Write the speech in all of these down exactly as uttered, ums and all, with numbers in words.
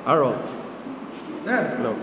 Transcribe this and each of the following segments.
Harold. Sir, No.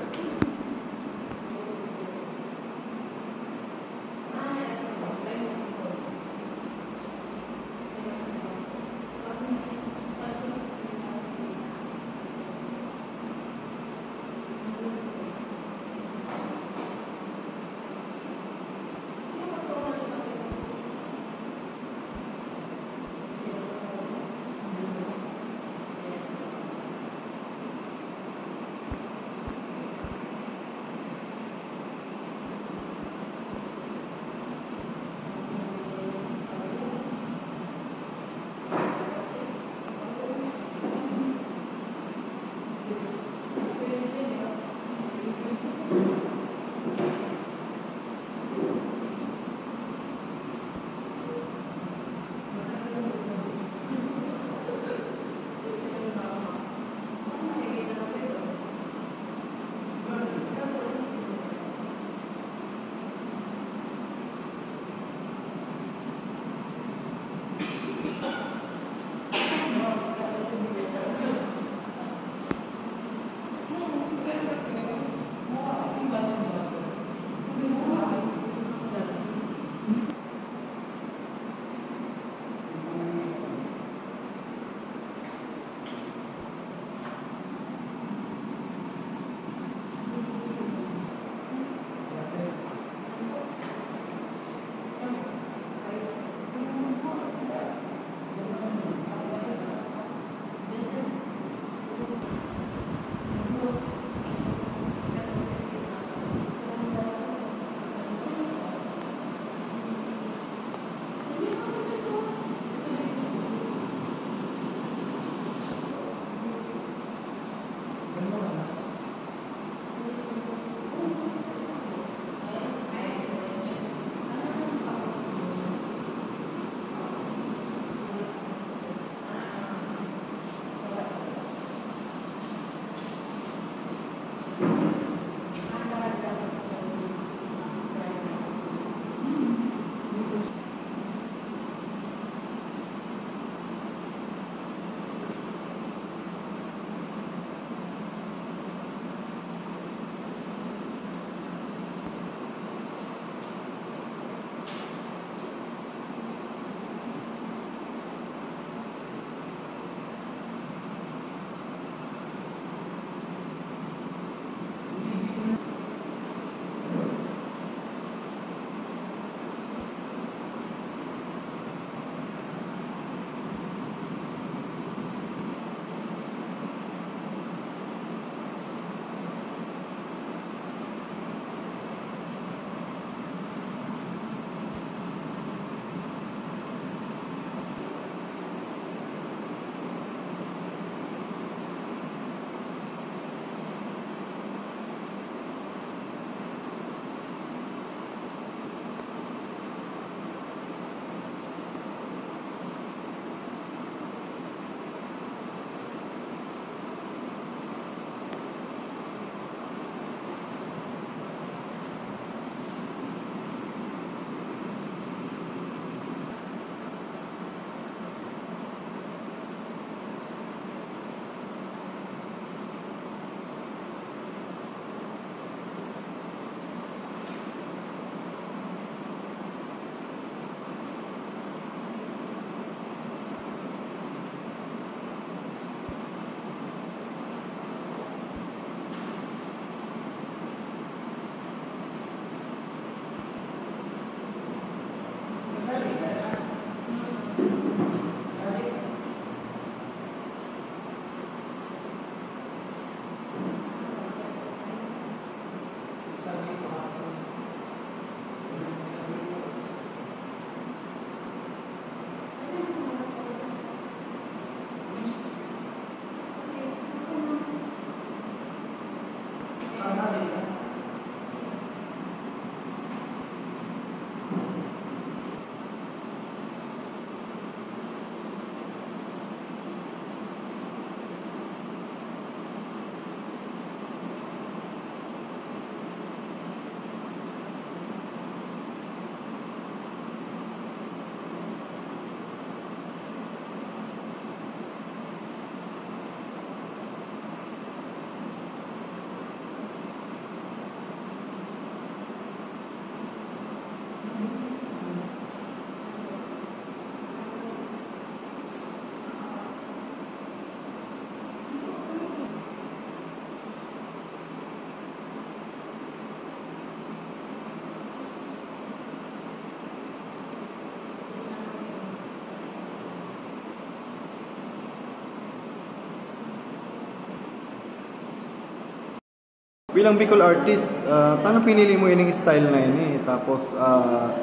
Bilang Bicol artist, ah, tano pinili mo ining style na ini? Tapos, ah,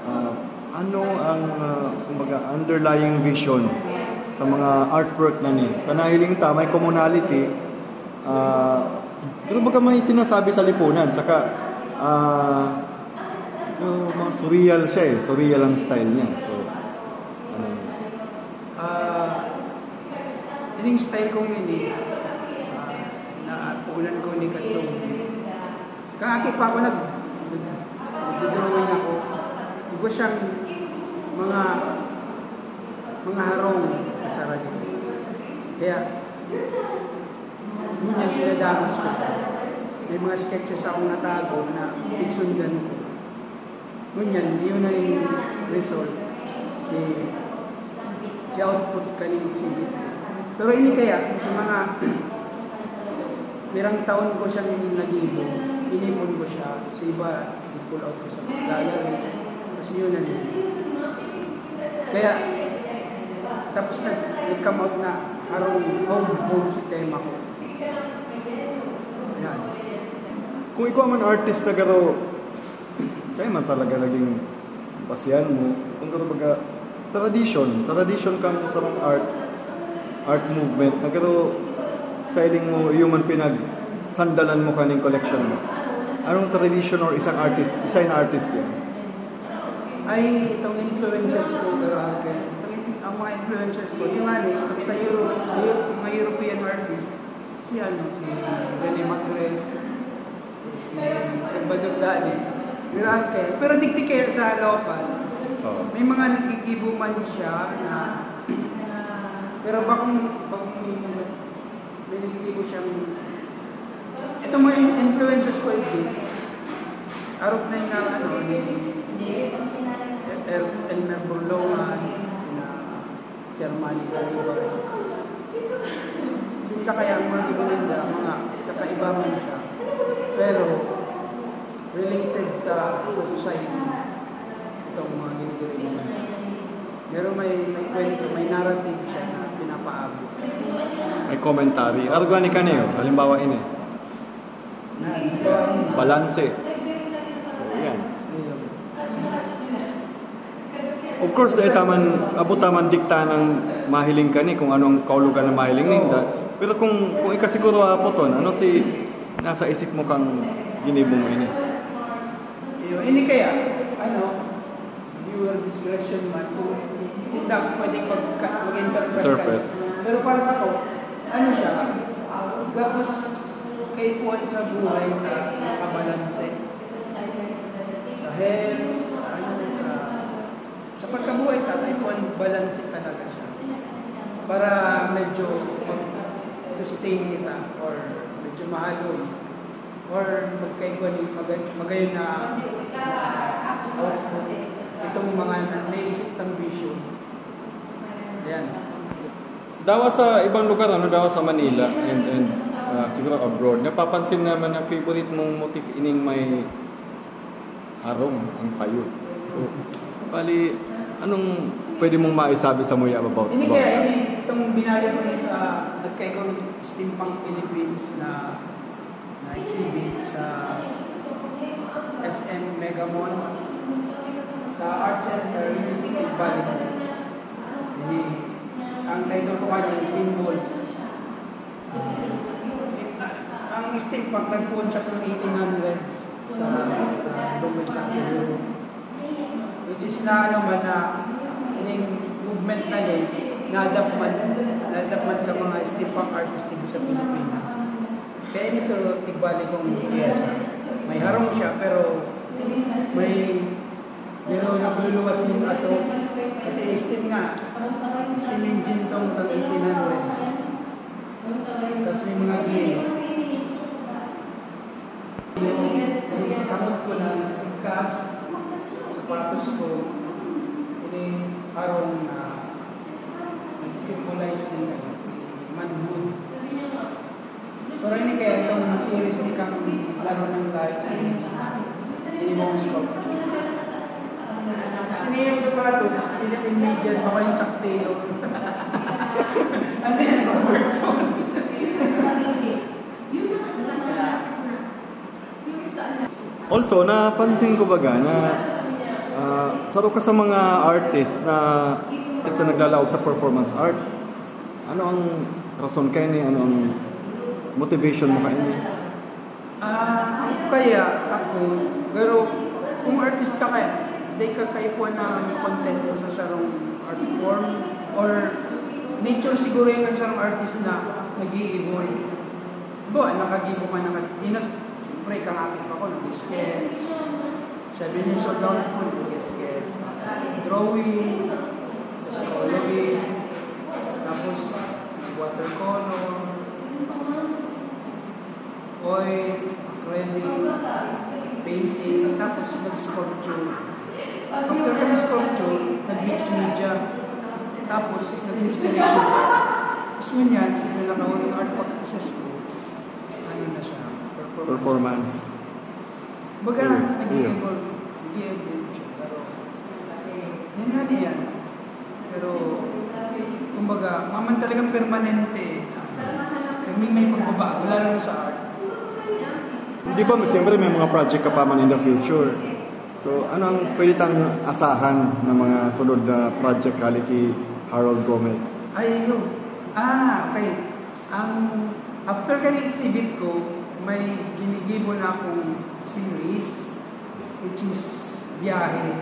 ah, ano ang, ah, kumbaga, underlying vision sa mga artwork na ni? Panahiling ta, may commonality, ah, pero baga may sinasabi sa lipunan, saka, ah, pero mga surreal siya eh. Surreal ang style niya. So, ano yun? Ah, ining style kong ini, ah, napunan ko ni Katong. Kaagi pa ako nag, nag, nagdodrawing ako. Iba siyang mga, mga harong sa radyo. Kaya, ngunyan, pinadagos ko siya. May mga sketches akong natago na pigsundan ko. Ngunyan, yun na yung result ni si output kaning exhibit. Pero ini kaya, sa mga pirang taon ko siyang nagibo, inipon ko siya, sa iba, i-pull out ko sa mga gallery. Tapos yun na yun. Kaya, tapos nag, nag-come out na harong home, home si tema ko. Yan. Kung ikaw man artist na garo, kaya man talaga naging pasihan mo, kung garo baga, tradition, tradition kang sa mga art, art movement, na garo sa iling mo, iyo man pinagsandalan mo kaning collection mo. Anong tradition or isang artist, isa na artist yan? Ay, itong influences ko, pero ang, ang mga influences ko, yung ano, sa Europe, sa Europe, mga European artist, si ano, si Rene Magritte, si Salvador Dali, Ruralke. Pero digdi kaya sa local, Oo. May mga nagigibo man siya na, pero bakong, bakong may, may nagigibo siyang, itong mga influences ko, hindi. Arog na yung ano, ni El, Elmer Burlongan, sina si Armani Galiba. Sinda kaya ang mga iba ninda, mga kakaiba man siya. Pero, related sa, sa society, itong mga ginigiri mo. Pero may, may kwento, may narrative siya na pinapaabot. May commentary. Arog gani kaniyo, halimbawa ini. Balanse. So, yan. Ayun. Of course, eh, taman, abot taman dikta ng mahiling ka ni kung anong kaulugan ng mahiling ninda. Pero kung, kung ikasiguro apoton, ano si nasa isip mo kang ginibo mo ini? Ayun. Hindi kaya, ano, viewer discretion man, kung hindi ako pwedeng mag-, mag-interpret ka. Interpret. Pero para sa ko, ano siya, gabos kaipuhan sa buhay na makabalanse. Sa health, sa ano, sa, sa pagkabuhay ta, kaipuhan balanse talaga siya. Para medyo mag-sustain kita or medyo mahalon. Or magkaigwa ni magay-, magayon na, na output. Itong mga na, naisip ng vision. Ayan. Dawa sa ibang lugar, ano, dawa sa Manila and, and ah, siguro abroad, napapansin naman na favorite mong motif ining may harong, ang payo. So, bali, anong pwede mong maisabi sa muya about, Hindi about kaya, that? Hindi, itong binali ko ni sa nagkaigwang Steampunk Philippines na, na exhibit sa S M Mega Mall, sa Art Center, Music and Balik. Hindi, ang title ko kanya, Symbols. Ang steampunk, nag-phone siya from eighteen hundreds sa, sa Lumbay sa Cebu. Which is na ano man na, yung movement na yun, na-adapt man, na-adapt man ka mga steampunk artist dito sa Pilipinas. Kaya ini sa tigbali kong pyesa. May harong siya, pero may, pero nagluluwas yung aso. Kasi steam nga, steam engine tong kang eighteen hundreds. Tapos may mga gate. Yung, yung sa kamot ko na tigkas, sapatos ko, ini harong na nag-symbolize ng ano, manhood. Pero ini kaya itong series ni kang laro ng live series, ini mong scope. Kasi niya yung sapatos, Philippine Legion, baka yung Chuck Taylor. Ano yan, Robertson? Kaya, Also, napansin ko baga na, ah, saro ka sa mga artist na, sa naglalaog sa performance art. Ano ang rason kaini? Ano ang motivation mo kaini? Ah, ako kaya, ako, pero kung artista ka, di ka kaipuhan na content ko sa sarong art form or nature siguro yung sarong artist na nag-i-evolve. Diba, nakagibo ka, naka, di nag, siyempre, kangakit ako, nag-sketch. Seven years old ako, nag-sketch. Drawing, tapos colorist, tapos watercolor, oil, acrylic, painting, tapos nag-sculpture. After ng sculpture, nag-mix media, tapos nag-installation. Tapos ngunyan, sa pinakahuling art practices ko, ano na siya, performance. Performance. Baga, Iyo, nag-evolve, nag-evolve siya. Pero, yan nga na yan. Pero, kumbaga, maman talagang permanente. May, may pagbabago, lalo na sa art. Di ba, siyempre may mga project ka pa man in the future. So, ano ang pwede tang asahan ng mga sunod na project hali ki Harold Gomez? Ay, yun. Ah, okay. Ang, after kani exhibit ko, may ginigibo na akong series, which is biyahe,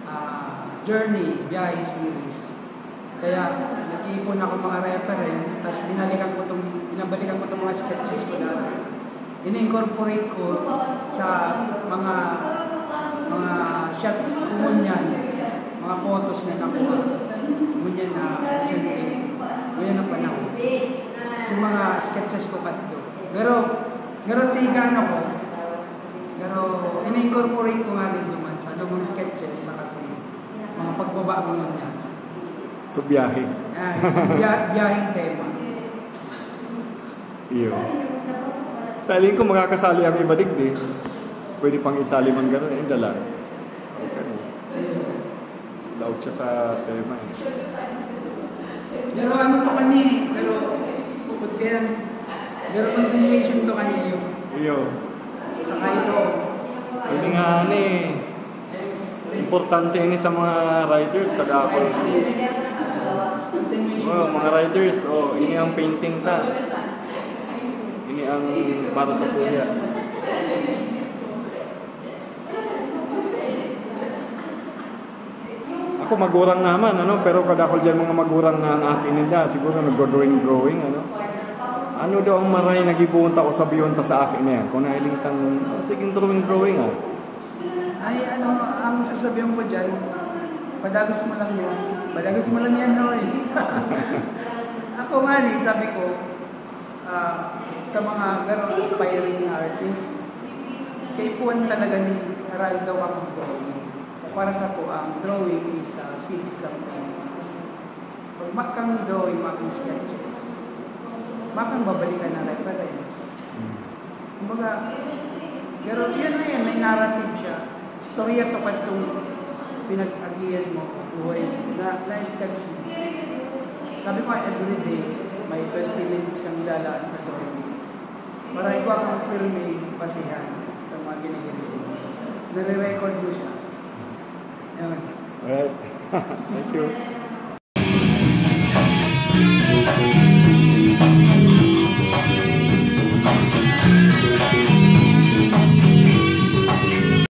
ah, journey, biyahe series. Kaya nag-iipon ako mga reference, tapos binalikan ko tong, binabalikan ko tong mga sketches ko dati. Ini-incorporate ko sa mga mga shots ko ngunyan, mga photos na nakuha. Ngunyan na recently, ngunyan na panahon. Sa mga sketches ko kadto. Pero, pero tiga ano ko, pero ini-incorporate ko nga din naman sa mga sketches sa kasi mga pagbaba ko ngunyan. So, biyahe. Ah, biya, biyaheng tema. Iyo. Sa hiling ko, makakasali ang iba digdi. Pwede pang isali man gano'n, eh, dala. Okay. Laog siya sa tema, eh. Pero ano to kani, pero bukod kaya, pero continuation to kani yun. Iyo. Saka ito, Ini nga, ni, importante ini sa mga writers, kadakol. continuation. Oh, mga writers, oh, ini ang painting ta. Ini ang para sa kuya. Ako, magurang naman, ano, pero kadakol dyan mga magurang na ang aki ninda, siguro nagdo-drawing-drawing, ano. Ano daw ang maray na gibohon ta o sabihon ta sa aki na yan? Kung nahiling tang, oh, sige, drawing-drawing, ah. Ay, ano, ang sasabihin ko dyan, padagos mo lang yan. Padagos mo lang yan, Noy. Ako nga ni, sabi ko, ah, sa mga garo aspiring artist, kaipuhan talaga ni aral daw ang drawing. Para sa ko, ang drawing is a seed campaign. Pag makang drawing, makang sketches, makang babalikan na reference. Kumbaga, pero yun na yun, may narrative siya. Istorya to kadtong pinag-agihan mo, buhay mo, na, na-sketch mo. Sabi ko, everyday, may twenty minutes kang lalaan sa drawing. Para ikaw ang pirmi basihan sa mga ginigili mo. Nare-record mo siya. Yun. Alright. Thank you.